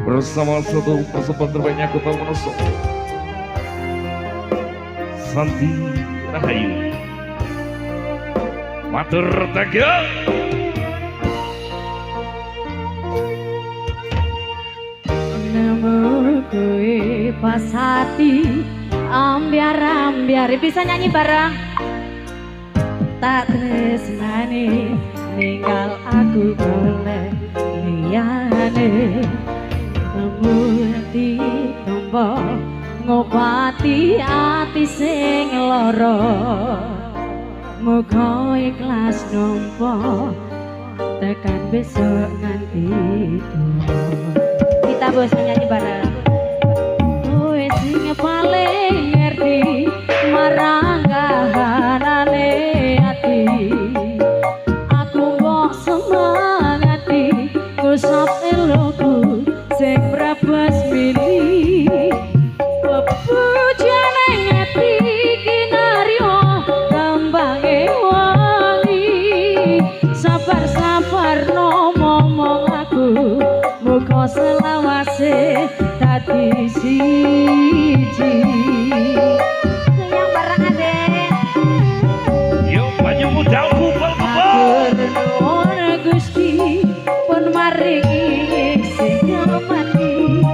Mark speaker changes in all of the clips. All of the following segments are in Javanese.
Speaker 1: Bersama satu persembahan terbaiknya Kota Wonosobo, Santi Rahayu. Matur thank you.
Speaker 2: Nemu kowe pas hati ambyar-ambyar, bisa nyanyi bareng. Tak tresnani ninggal aku golek liyane. Nemu ditompo ngobati ati sing lara. Muga ikhlas nampa tekan besok nganti tuwa. Kita bosan nyanyi bareng. Kowe sing paling ngerti marang kahanane ati. Aku mbok semangati ngusap eloku sing brebes mili. Pepujane ati kinaryo kambange wangi. Sabar-sabar no momong aku muga selawase dadi siji. Goyang bareng adek.
Speaker 1: Yo banyu mudal kumpul-kumpul.
Speaker 2: Matur nuwun Gusti pun maringi sing mati.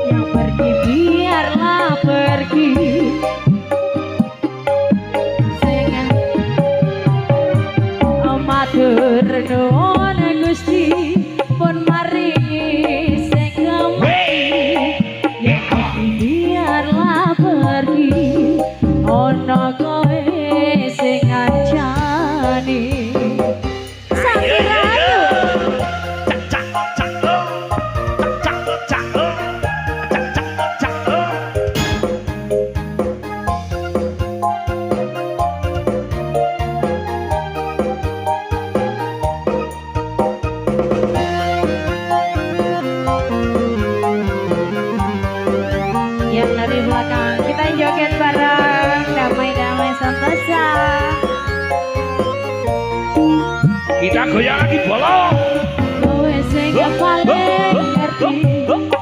Speaker 2: Yang pergi biarlah pergi. Sing matur nuwun Gusti pun maringi sing mati. Yang pergi biarlah pergi. Ono kowe sing ngancani.
Speaker 1: Ayo yo yo. Cak cak cak oh. Cak cak cak oh. Cak cak cak oh.
Speaker 2: Yang dari belakang kita joget bareng, damai-damai sentosa.
Speaker 1: Kita goyang lagi bolong.
Speaker 2: Kowe sing paling ngerti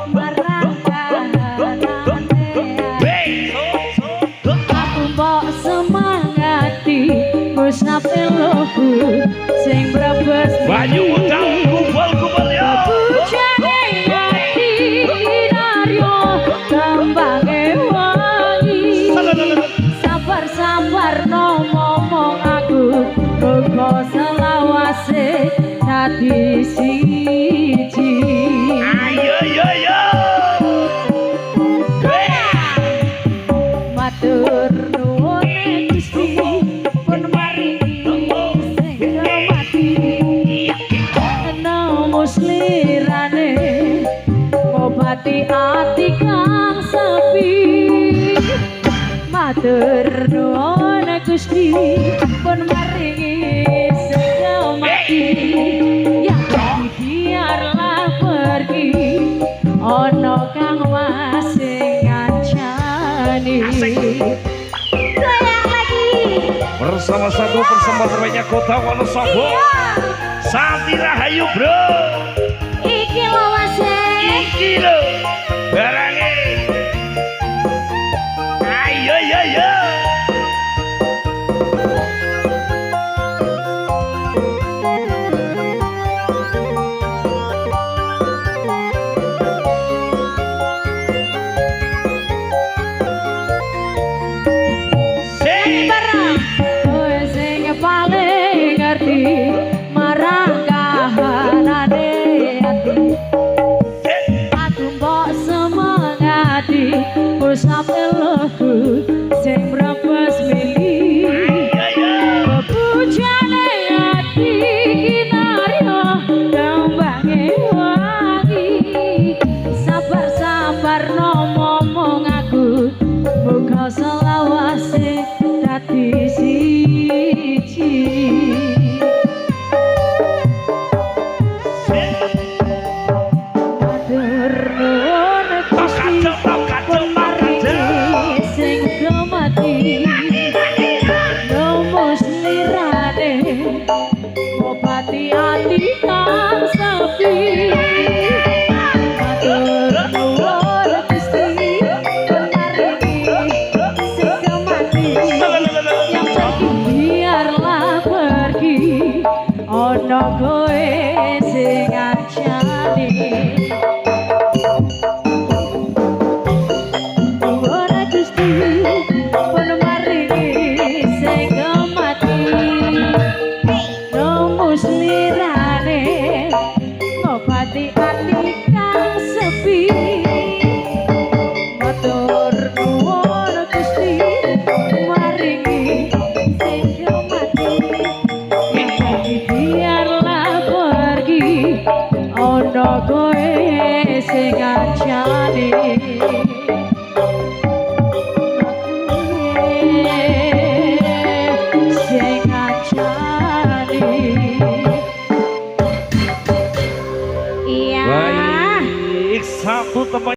Speaker 2: marang kahanane.
Speaker 1: Hey.
Speaker 2: Aku mbok semangati ngusap eloku sing brebes
Speaker 1: Banyu mudal kumpul-kumpul yo.
Speaker 2: Pujane ati kinaryo kambange wangi. Sabar-sabar no momong aku muga selawase dadi siji.
Speaker 1: Ayo yo yo. Hey.
Speaker 2: Matur nuwun Gusti pun maringi sing mati. Nemu slirane ngobati ati kang sepi. Matur nuwun Gusti pun maringi sing mati. Yang pergi biarlah pergi. Ono kang masih ngancani.
Speaker 1: Asik.
Speaker 2: Goyang lagi.
Speaker 1: Bersama satu persembahan terbaiknya Kota Wonosobo, Santi Rahayu bro.
Speaker 2: Iki lho Mas.
Speaker 1: Iki lho barange. Ayo yo yo. Sing.
Speaker 2: Bareng. Kowe sing paling ngerti marang kahanane ati. Aku Ati kang sepi. Matur nuwun Gusti maringi sing mati. Biarlah pergi, ono kowe sing ngancani. Kowe sing ngancani. Iya.
Speaker 1: Baik, satu teman.